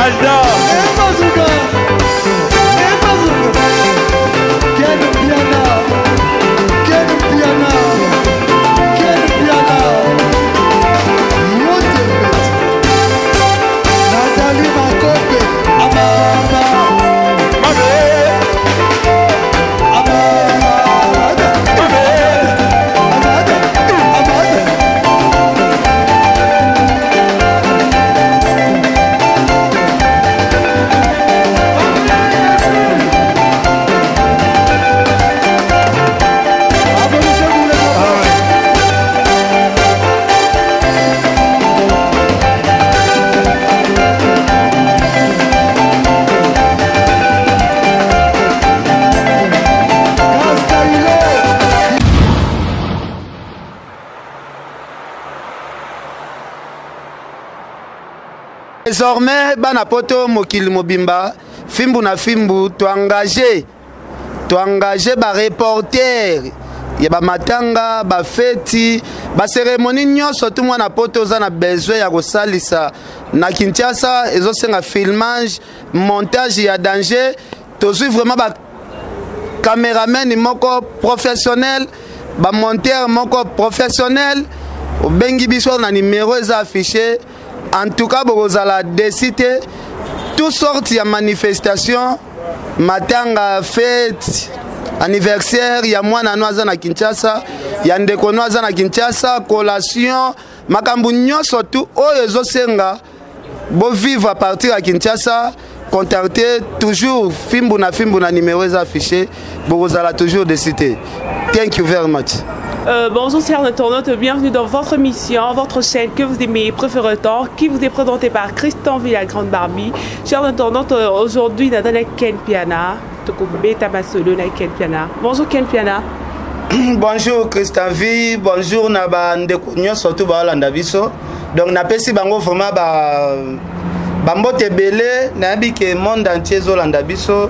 Pardon. Désormais, bana poto mokili mobimba, fimbu na fimbu, to engagé, to engagé ba reporter ya ba matanga, ba feti, ba cérémonie nyonso tout mwana poto oza na besoin ya kosalisa na Kinshasa, ezosenga filmage, montage ya danger, tozwi vraiment ba cameraman moko professionnel, ba monteur moko professionnel, obengi biso na numéro eza affiché. En tout cas, bokozala déçu te. Toutes sortes ya manifestation, matanga, fête, anniversaire ya mwana no aza na Kinshasa, ya ndeko no aza na Kinshasa, collation, makambo nyonso tout oyo ezosenga bo vivre à partir ya Kinshasa, contactez toujours fimbu na fimbu na numéro eza affiché, bokozala toujours déçu te. Thank you very much. Bonjour chers internautes, bienvenue dans votre émission, votre chaîne que vous aimez et préférez tant, qui vous est présentée par Christian Villa Grande Barbie. Chers internautes, aujourd'hui, Nathalie Ken Piana, Tokobeta Masolo, Ken Piana. Bonjour Ken Piana. Bonjour Christian V, bonjour na ba ndeko nyonso tout ba landa biso. Donc napesi bango vraiment ba bambote ebele, nayebi ke monde entier ezolanda biso.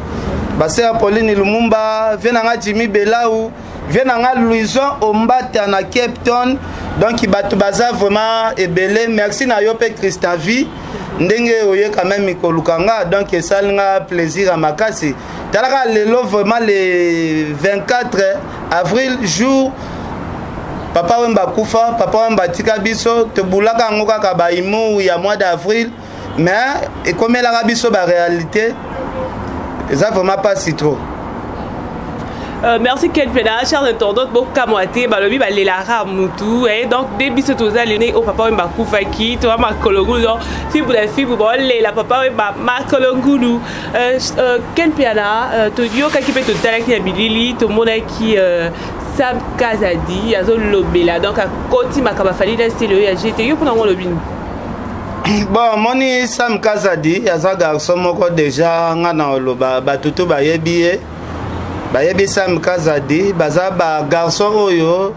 Basea Pauline Lumumba, vie nanga Jimmy Belau, vie nanga Louison Ombata na Cape Town. Donc bato baza vraiment ebele. Merci na yo pe Christian V ndenge oye quand même koluka nga, donc esali nga plaisir ya makasi. Talaka lelo vraiment le 24 avril jour Papa Wemba kufa, Papa Wemba tika biso, tobulaka yango kaka ba humour ya mois d'avril, mais ekomelaka biso ba réalité eza vraiment pas si trop. Merci Ken Piana, chers internautes, bokamwate, balobi balela mutu, eh, donc dès biso tozali au Papa Wemba kufaki, toi makolongu, donc fibu la fibu, bon lela Papa Wemba makolongulu. Ken Piana, toyokaki pe totalaki na bilili, tomonaki Sam Kazadi azolobela, donc akoti makambo afali na style oyo ya GT. Yo mpona ngo olobi nini? Bon, moni Sam Kazadi aza garçon moko déjà nga na oloba bato to bayebi ye, bayebi Sam Kazadi, baza ba garçon oyo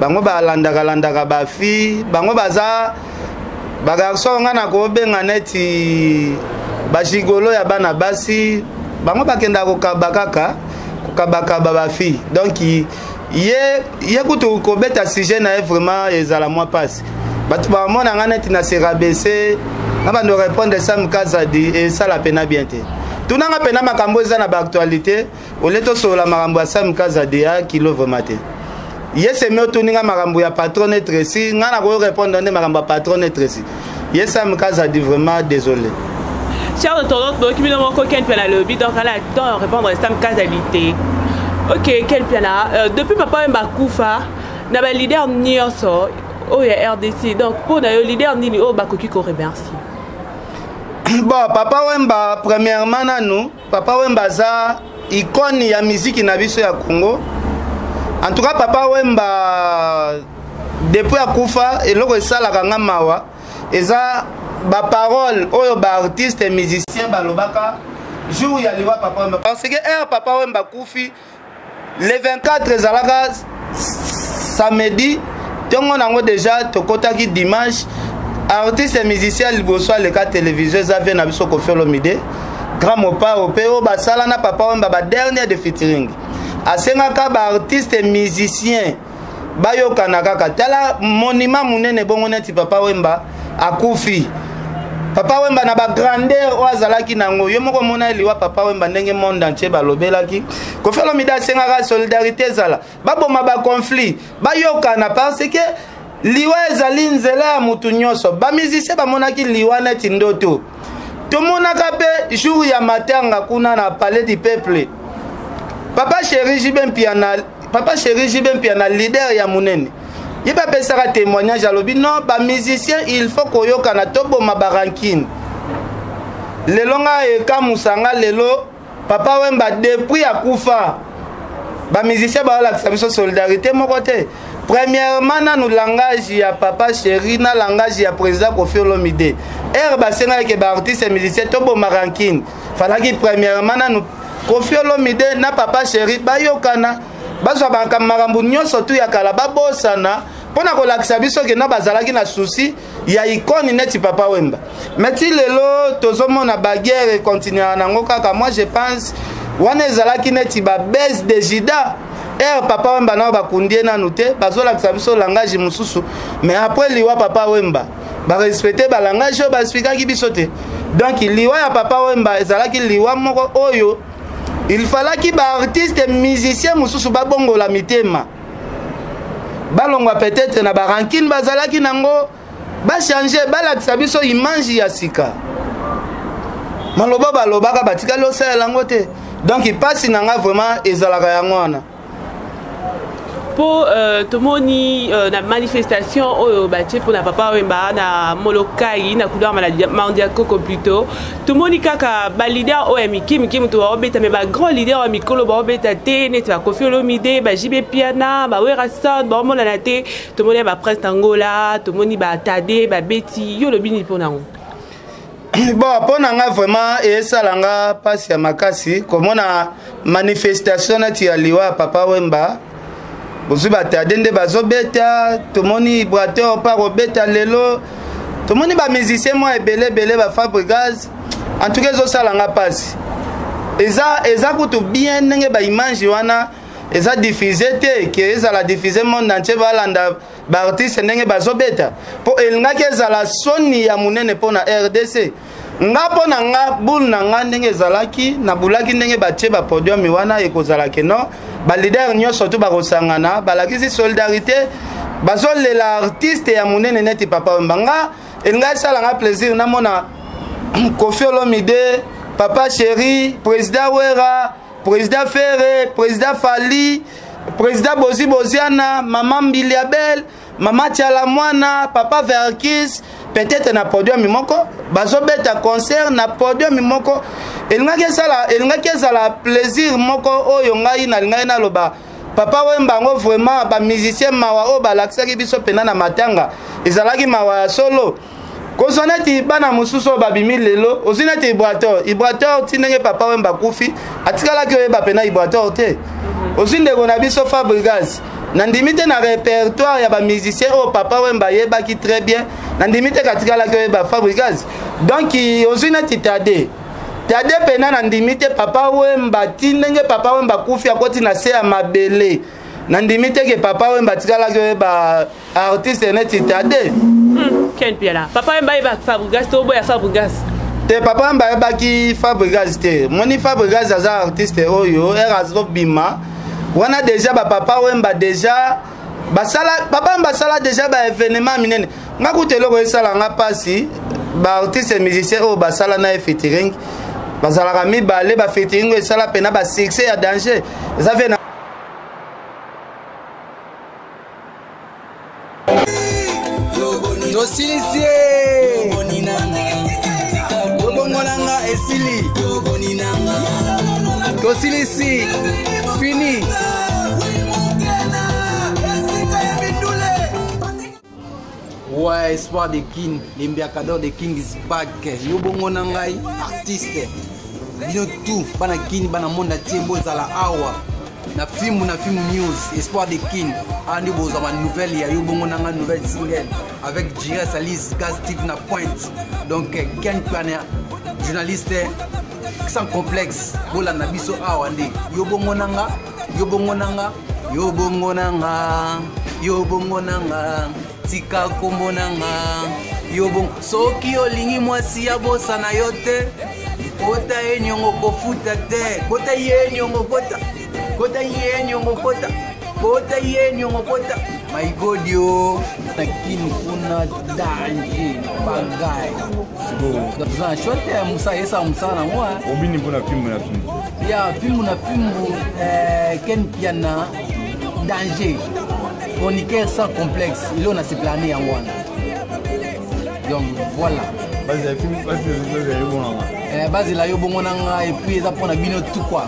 bango balandaka landaka ba fille, bango baza ba garçon nga na kobenga neti ba gigolo ya bana basi, bango bakenda kokaba kaka kokabakaba ba fille. Donc ye kutu kobeta sujet na ye vraiment ezala mwa pasi. Bato bamona nga neti na se rabaisser na bando répondre Sam Kazadi esala pena bien te. Tunanga pena makambo eza na ba actualité, ole tosolola makambo ya Sam Kazadi ya kilo vraiment te. Ye semi otuninga makambo ya patron Tracy, nga na ko répondre nde makambo ya patron Tracy. Ye Sam Kazadi vraiment désolé. Chers internautes, donc bino moko Ken Piana lobi, donc ala temps répondre Sam Kazadi te. OK, Ken Piana, depuis papa Wemba kufa na ba leader nyonso oyo ya RDC, donc pour na yo leader nini oyo bakoki ko remercier? Bon, Papa Wemba premièrement nanu, Papa Wemba aza icône ya musique na biso ya Congo. En tout cas Papa Wemba depuis akufa eloko esalaka nga mawa eza ba parole oyo ba artiste et musicien balobaka jour ya liwa Papa Wemba, parce que heure Papa Wemba kufi le 24 ezalaka samedi, tongo nango déjà tokotaki dimanche. Artiste et musicien liboso aleka télévision eza vie na biso Koffi Olomide, grand mopao pe oyo basala na Papa Wemba ba dernier de featuring. Asengaka ba artiste et musicien bayokana kaka. Tala monument munene bongo neti Papa Wemba akufi. Papa Wemba na bagrandeur oyo azalaki nango, yo moko omona liwa Papa Wemba ndenge monde entier balobelaki. Koffi Olomide asengaka solidarité ezala, baboma baconflit, bayokana, parce que liwa ezali nzela ya mutu nyonso. Bamusicien bamonaki liwa neti ndoto. Tomonaka mpe jour ya matanga kuna na Palais du Peuple, Papa Chéri JB Mpiana, Papa Chéri JB Mpiana, leader ya monene, ye bapesaka témoignage, alobi non, bamusicien il faut koyokana, toboma barancune. Lelo nga ekamusa nga, lelo Papa Wemba depuis akufa, bamusicien baolakisa biso solidarité moko te. Premièrement, nanu langage ya Papa Chéri na langage ya président Koffi Olomide, ere basengaki ke baartiste musicien toboma rancune, falaki premièrement nanu Koffi Olomide na Papa Chéri bayokana, bazwa makambo nyonso tu ya kala babosana, mpo na kolakisa biso ke no bazalaki na souci ya icône neti Papa Wemba. Mais ti lelo tozomona baguerre econtinuaka nango kaka. Moi je pense wana ezalaki neti babase de Juda. Ere Papa Wemba nao bakundi ye nanu te, bazolakisa biso langage mosusu, mais après liwa Papa Wemba barespecte balangage oyo baexplikaki biso te. Donc liwa ya Papa Wemba ezalaki liwa moko oyo il falaki baartiste musicien mosusu babongola mitema, balongwa peut-être na barancune bazalaki nango, bachange, balakisa biso image ya sika. Maloba balobaka batikali osalela yango te. Donc mpasi na nga vraiment ezalaka yango wana. Mpo tomoni na manifestation oyo batie mpona Papa Wemba na Molokai, na couloir Mandiakoko plutôt, tomoni kaka baleader oyo ya mike mike moto baobeta, mais bagrand leader ya mikolo baobeta te, neti baKoffi Olomide, baJB Mpiana, baWerrason baomonana te. Tomoni ya baPrince Angola, tomoni batade babeti. Yo olobi nini mpo nango? Bon, mpo na nga vraiment esala nga mpasi ya makasi komona manifestation neti ya liwa ya Papa Wemba, bozwi batade nde bazobeta. Tomoni Ibrator mpa kobeta lelo, tomoni bamusicien mwa ebele ebele, baFabregas. En tout cas ezosala nga mpasi. Eza kutu bien ndenge baimage wana eza diffuse te, ke ezala diffuse monde entier, balanda baartiste ndenge bazobeta, mpo elingaki ezala soni ya monene mpo na RDC. Nga mpo na nga, boule na nga ndenge ezalaki, nabulaki ndenge batie bapodium wana, ekozala ke non, baleader nyonso tu bakosangana, balakisi solidarité, bazolela artiste ya monene neti Papa Wemba. Nga elingai esala nga plaisir namona Koffi Olomide, Papa Chéri, président Wera, président Ferre, président Fally, président Bozi Boziana, mama Mbiliabel, mama Tiala Mwana, papa Verkis, peut-être na podium moko bazobeta concert na podium moko. Elingaki ezala plaisir moko oyo ngai nalingaki naloba. Papa Wemba yango vraiment bamusicien mawa oyo balakisaki biso mpena na matanga ezalaki mawa ya solo. Kozwa neti bana mosusu oyo babimi lelo, ozwi neti Ibrator. Ibrator ti ndenge Papa Wemba akufi, atikalaki oyeba mpena Ibrator te. Ozwi ndeko na biso Fabregas, nandimi te na répertoire ya bamusicien oyo Papa Wemba ayebaki très bien, nandimi te katikalaki oyeba Fabregas. Donc ozwi neti Tade, Tade mpena nandimi te Papa Wemba ti ndenge Papa Wemba akufi, akoti na se ya mabele, nandimi te ke Papa Wemba atikalaki oyeba artiste neti Tade. Ken Piala, Papa Wemba ayeba Fabregas to oboya Fabregas? Te, Papa Wemba ayebaki Fabregas te. Moni Fabregas aza artiste oyo ere azobima wana déjà bapapa Wemba déjà basala, Papa Wemba asala déjà baévénement minene. Nga kuta eloko esala nga mpasi, baartiste musicien oyo basala na ye featuring bazalaka mibale, bafeaturing oyo esala mpena basuccès ya danger eza ve na Tosilisi ye tobongo nanga esili, tosilisi, fini. Ouais, Espoir de King, l'embiakador de King is back. Yo bongo na ngai, artiste. Bino tout, bana King, bana monde entier, bozala awa. Na film, na film news, Espoir de King. Andi bozwa ba nouvelle ya yo bongo na ngai, nouvelle single avec Jires Alice, Gaz Steve na pointe. Donc Ken Planner, journaliste sans complexe, bolanda biso awa nde. Yo bongo na nga, yo bongo na nga, yo bongo na nga, yo bongo na nga. Tika kombo na nga. Yo bongo soki olingi mwasi ya bosana yo te, kota ye niongo kofuta te, kota ye niongo kota, kota ye niongo kota, kota ye niongo kota. My God yo na Kin kuna danger bagai. Toza na choix te, mosala esala mosala nango. Obini mpona fimbu na fimbu. Ya fimbu na fimbu, Ken Mpiana danger. Chroniqueur sans complexe, eloko na seplane yango wana. Donc voilà. Bazela yo bongo na nga et puis eza mpona bino tout quoi.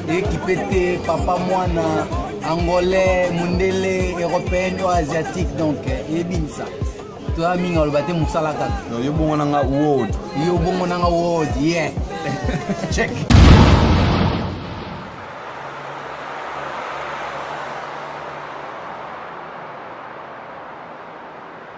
Ekipe te papa mwana angolais, mundele, européen ou asiatique, donc eyebinisa. Toza mingi aloba te mosala kaka. Yo bongo na nga world. Yo bongo na nga world, yeah. Check.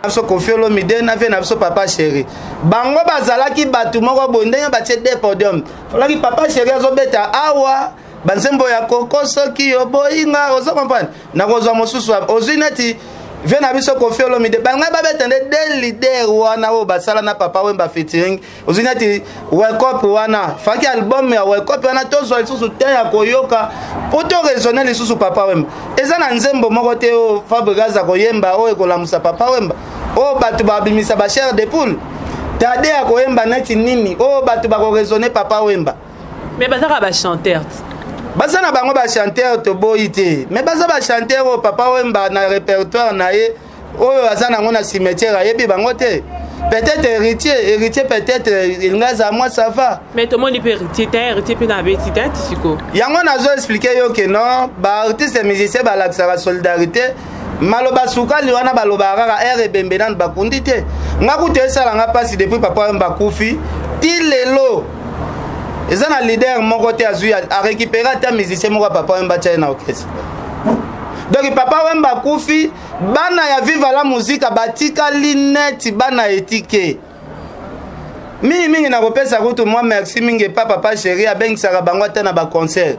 Biso Koffi Olomide na vie na biso papa chéri, bango bazalaki bato moko boye ndenge batie de podium, falaki papa chéri azobeta awa banzembo ya koko soki oboyinga, ozo comprendre, nakozwa mosusu ozwi neti vie na biso Koffi Olomide, bangai babeta nde de leader wana oyo basala na papa Wemba featuring, ozwi neti wekop wana, faki album ya wekop wana tozwa lisusu te ya koyoka po to raisonne lisusu papa Wemba. Eza na nzembo moko te oyo Fabregas akoyemba oyo ekolamusa papa Wemba, oyo bato babimisa ba chair de poule, Tade akoyemba neti nini oyo bato bakoraisonne papa Wemba. Mais bazaka bachanteur, baza na bango bachanteur, toboyi te, mais baza bachanteur oyo papa Wemba na répertoire na ye oyo aza nango na cimetière ayebi bango te. Peut-être héritier, peut-être elingi azala mwa ça va. Mais tomoni mpe héritier te, héritier mpe na abeti te ti siko. Yango nazo expliquer yo ke non, baartiste musicien balakisaka solidarité, maloba sukali wana balobaka kaka ere ebembe nanu bakundi te. Nga kutu esalanga mpasi, depuis papa Wemba akufi ti lelo eza na leader moko te azwi arécupéré ata musicien moko ya papa Wemba tia ye na orchestre. Donc papa Wemba akufi, bana ya Viva la Musica batikali neti bana etike mingimingi. Nakopesa kutu mwa merci mingi epa papa chéri, abengisaka bango ata na baconcert.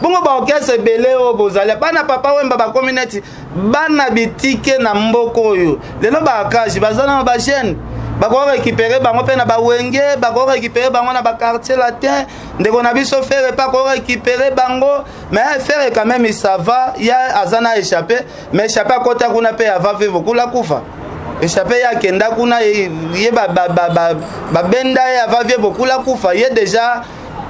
Bongo baorchestre ebele oyo bozali bana papa Wemba bakomi neti bana bitike na mboka oyo. Lelo baakaji baza na bajeune, bakorécupérer bango mpe na bawenge, bakorécupérer bango na baquartier latin. Ndeko na biso Ferre mpe akorécupérer bango, mais Ferre quand même ça va, ya aza na échappé, mais échappé akota kuna mpe ava vevo kula kufa. Échappé ye akenda kuna, ye babenda ye ava vie bokula kufa. Ye déjà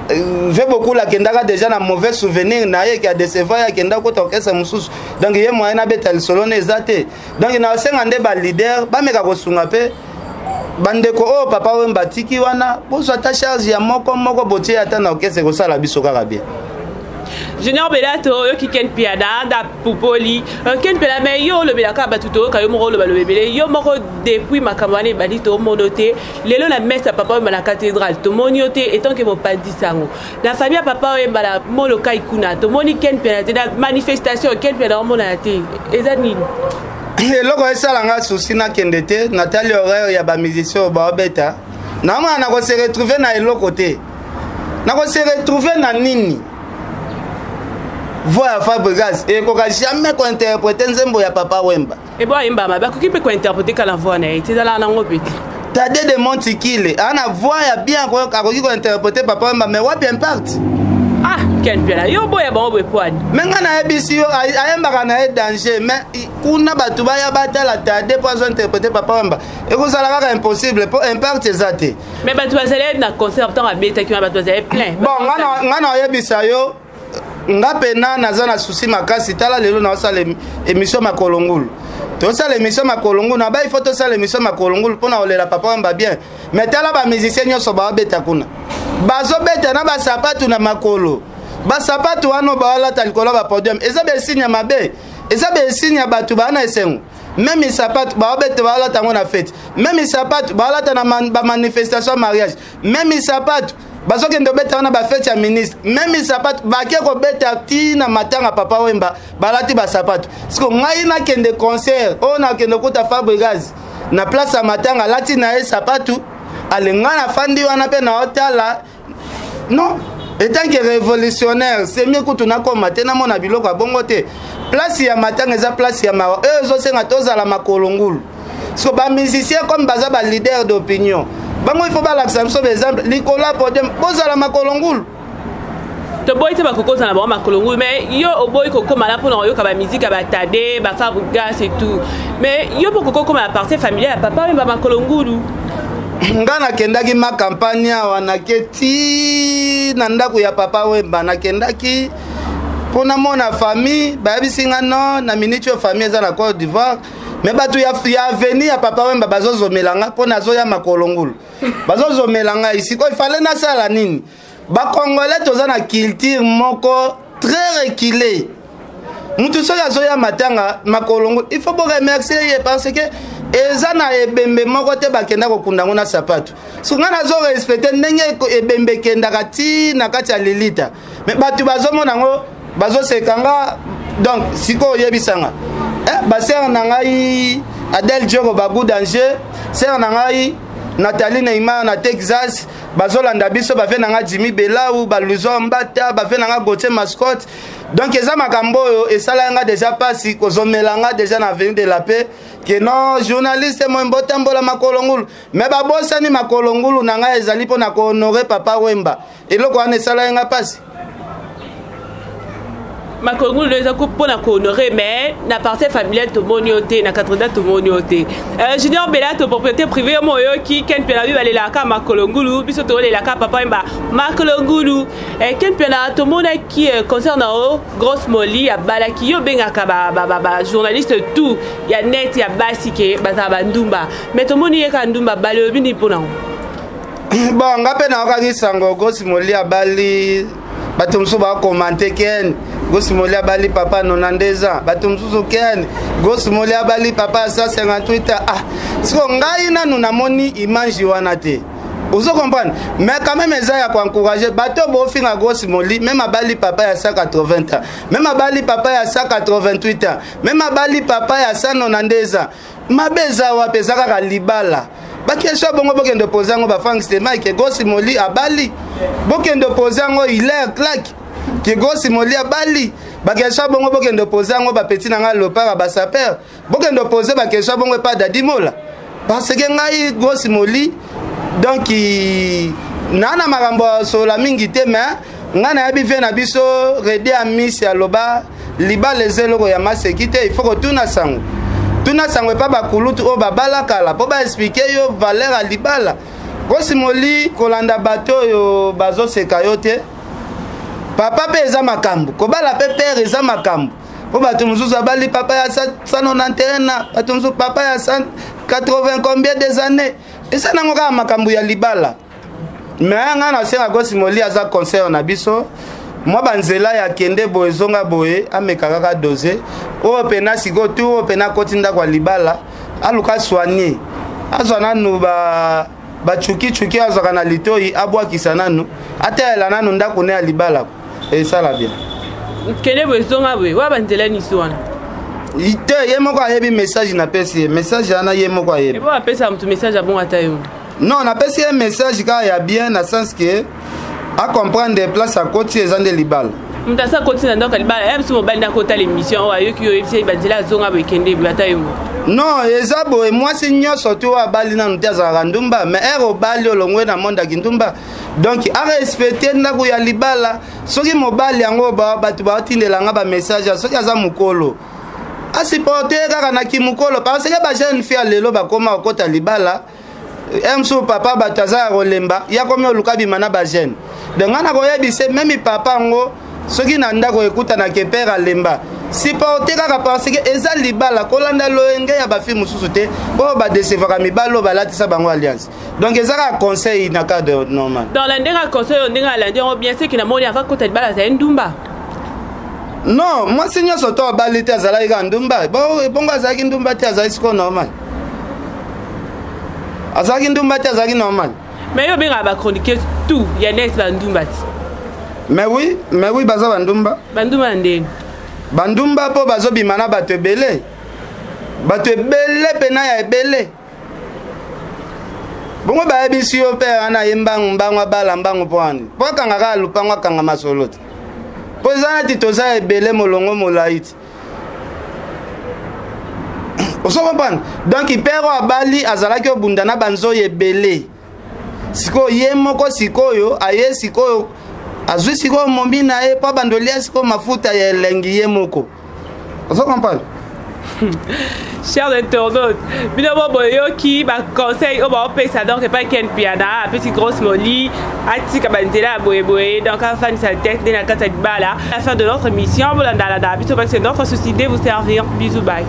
ve bokula akendaka déjà na mauvais souvenir na ye ke adecevoir ye, akenda kota orchestre mosusu. Donc ye moyen abeta lisolo ne eza te. Donc nasenga nde baleader bameka kosunga mpe bandeko oyo papa Wemba atiki wana, bozwa ata charge ya moko moko, botie ata na orchestre, ekosala biso kaka bien. Junior Belato, oyoki Ken Piana nda pupoli. Ken Piana, mais yo olobelaka bato, toyoka yo moko oloba loba ebele yo moko. Depuis makambo wana ebandi, tomono te. Lelo na messe ya papa Wemba na cathédrale, tomoni yo te etant ke mopanzi sango na famille ya papa Wemba na Molokai kuna. Tomoni Ken Piana te na manifestation, Ken Piana omonana te, eza nini? Eloko esalanga susi, nakende te, natali horaire ya bamusicien oyo baobeta, namona nakose retrouver na eloko te. Nakose retrouver na nini? Voix ya Fabregas ekoka jamais kointerpréter nzembo ya papa Wemba. Ebo ayemba mabe, akoki mpe kointerpréter kala voix na ye te, ezalaka nango mpe te. Tade de Montikile aa na voix ya bien, akoki kointerpréter papa Wemba, mais wapi impact? Ah, Ken Piana, yo boya bango boye poani? Me ngai nayebisi yo, ayembaka na ye danger, mais kuna bato baya batala Tade mpo azo interpréter papa Wemba, ekozala kaka impossible mpo impact eza te. Mais bato bazali na concert ntango abetaki wana, bato bazali plein. Bon, nga na oyebisa yo, nga pena naza na susi makasi. Tala lelo naosala émission makolo ngulu, tosala émission makolo ngulu na bai, faut tosala émission makolo ngulu mpona kolela papa Wemba bien. Mais tala bamusicien nyonso baobeta kuna, bazobeta na basapatu na makolo. Basapatu wana baolata likolo ya bapodium eza basigne ya mabe, eza basigne ya bato baa na esengo. Même sapatu baobeta, baolata yango na fête, même sapatu baolata na bamanifestation ya mariage, même sapatu bazokende kobeta wana bafête ya ministre, même sapatu bake kobeta ntina matanga papa Wemba, balati basapatu. Siko ngai nakende concert oyo, nakende kuta Fabregas na place ya matanga alati na ye sapatu, ale ngai nafandi wana mpe naotala. Non, etant que révolutionnaire, c'est mieux kutu nakoma te, namona biloko ya bongo te. Place ya matanga eza place ya mawa oyo ezosenga tozala makolo ngulu. So bamusicien comme baza baleader d'opinion, bango il faut balakisa biso baexemple likolo ya podium, bozala makolo ngulu. Toboyi te, bakoki kozala bango makolo ngulu, mais yo oboyi kokóma na mpona koyoka bamiziki ya batade, bafabrigas et tout, mais yo mpo koki okóma na partie familiale ya Papa Wemba makolo ngulu. Nga nakendaki ma campagne awa, nake ti na ndako ya Papa Wemba. Nakendaki mpo namona famille, bayebisi nga non, na miniti oyo famille eza na Côte d'Ivoire. Mais bato ya avenue ya Papa Wemba bazozomela nga mpo nazoya makolo ngulu, bazozomela ngai. Sikoyo ifale nasala nini? Bacongolais toza na culture moko très reculé. Mutu soki azoya matanga makolo ngulu, il faut boremercier ye, parce que eza na ebembe moko te bakenda kokunda yango na sapato. So ngai nazorespecte ndenge ebembe ekendaka ti na kati ya lilita, mais bato bazomona yango, bazoseka nga. Donc sikoyo oyebisanga, eh, basere na ngai Adel Joko Bagu Danger, sere na ngai Nathalie Neymar na Texas, bazolanda biso, bave na ngai Jimmy Belau, baluzo Mbata, bave na ngai Gautier Mascotte. Donc eza makambo oyo esalaki nga déjà mpasi, kozomela nga déjà na avenue de la Paix ke non, journaliste moye mbotambola makolo ngulu. Mais babosani makolo ngulu na ngai ezali mpo na kohonore Papa Wemba. Eloko wana esalaki nga mpasi. Makolo ngulu eza mpona kohonore, mais na partie familiale tomoni yo te, na 80 tomoni yo te. Junior Belato, propriété privée, yo mo oyoki Ken Mpiana bi balelaka makolo ngulu, biso tolelaka Papa Wemba makolo ngulu. Ken Mpiana, tomonaki concert na o Grosse Moli abalaki. Yo obengaka bajournaliste tout ya net ya basi ke bazala bandumba, mais tomoni ye kaka ndumba bali. Oyobi nini mpona ngo? Bon, nga mpe nayokaki sango Grosse Moli abali. Bato mosusu bakomante ken Grosse Moli abali papa 92 ans, bato mosusu ken Grosse Moli abali papa ya 158 ans. Ah, siko ngai nanu namoni image wana te, ozo comprendre? Mais quand même eza ya koencourage bato bofinga Grosse Moli. Même abali papa ya 180 ans, même abali papa ya 188 ans, même abali papa ya 192 ans, mabe eza wapi? Eza kaka libala. Baquestion bongo bokende pose yango bafrank Stemai ke Grosse Moli abali, bokende pose yango Hilaire Clark ke Grosse Moli abali. Baquestion bongo bokende pose yango bapeti na ngai Lopara, basaper, bokende pose baquestion bongo epa Dadi Mola, parce que ngai Grosse Moli, donc naa na makambo ya solola mingi te, mais ngai nayebi vie na biso Redi Amisi aloba libala eza eloko ya maseki te. Il faut kotuna sango, tuna sango epa bakulutu oyo babala kala mpo baexplike yo valeur ya libala. Grosse Moli, kolanda bato oyo bazoseka yo te. Papa mpe eza makambo, kobala mpe pere eza makambo, mpo bato mosusu abali papa ya 191 na bato mosusu papa ya 180 combien des années. Eza nango kaka makambo ya libala. Mais ngai nasenga Grosse Moli aza concert na biso, mwa banzela ya kende boye, ezonga boye, ameka kaka dose oyo mpena. Sikoyo tu oyo mpena akoti ndako ya libala, aluka soigne, azwa nanu ba bacukicuki azwaka na litoi, abwakisa nanu, atalela nanu ndako ne ya libala, esala bien. Kende boye, ezonga boye, wa banzela niso wana. Te, ye moko ayebi message napesi ye. Message wana ye moko ayebi. Ebo apesa moto message abongo ata yo. Non, napesi ye message kaka ya bien, na sens ke acomprendre place akoti eza nde libala. Moto asa akoti na ndako ya libala ya biso, mobali nakotala émission oyo, ayoki yo oyebisi ye banzela azonga boye, ekende boye, ata yo. Non, eza boye: mwasi nyonso tu oyo abali nanu te azalaka ndumba, mais ere obali, olongwe na monde ya kindumba. Donc arespecte ndako ya libala. Soki mobali yango, bato baotindelanga bamessage, soki aza mokolo, asupporte kaka na kimokolo, parce que bajeune fille ya lelo bakóma kokota libala mosusu papa bato aza ya kolemba, ya komi oluka bima na bajeune. Donc ngai nakoyebise même papa yango, soki na ndako ekutanaka pere alemba, supporte kaka, parce que eza libala. Kolanda loyenge ya bafille mosusu te oyo badesevaka mibali oyo balatisa bango alliance. Donc eza kaka conseil na cadre normal. Dans la ndenge ya conseil oyo, ndenge alandi yango bien, seki namoni ava kota libala azali ndumba. Non, mwasi nyonso to abali te azalaki kaka ndumba. Bongo azalaki ndumba te, azalaki sikoyo normal. Azalaki ndumba te, azalaki normal. Mais yo obengaka bachroniqueur tout ya net bandumba ti. Mais oui, mais oui, baza bandumba. Bandumba na ndenge? Bandumba mpo bazobima na bato ebele, bato ebele mpena ya ebele. Bongo bayebisi yo mpe wana ye mbangu mbangu abala mbangu mpo wani, mpo akanga kaka lupango, akanga masolo te, mpo eza neti toza ebele, molongo molai ti. Ozo comprendre? Donc père oyo abali azalaki obunda na banzoi ebele. Sikoyo ye moko sikoyo aye sikoyo azwi sikoyo momi na ye mpo abanda olia sikoyo mafuta ya elengi ye moko. Ozo comprendre? Chers internautes, bino bo boyoki ba conseil oyo baopesa. Donc epai Ken Piana apesi Grosse Moli atika banzela ya boyeboye, donc afandisa tete nde na kati ya libala. La fin de notre émission, bolandalanda biso parce que notre souci de vous servir. Bisous, bye.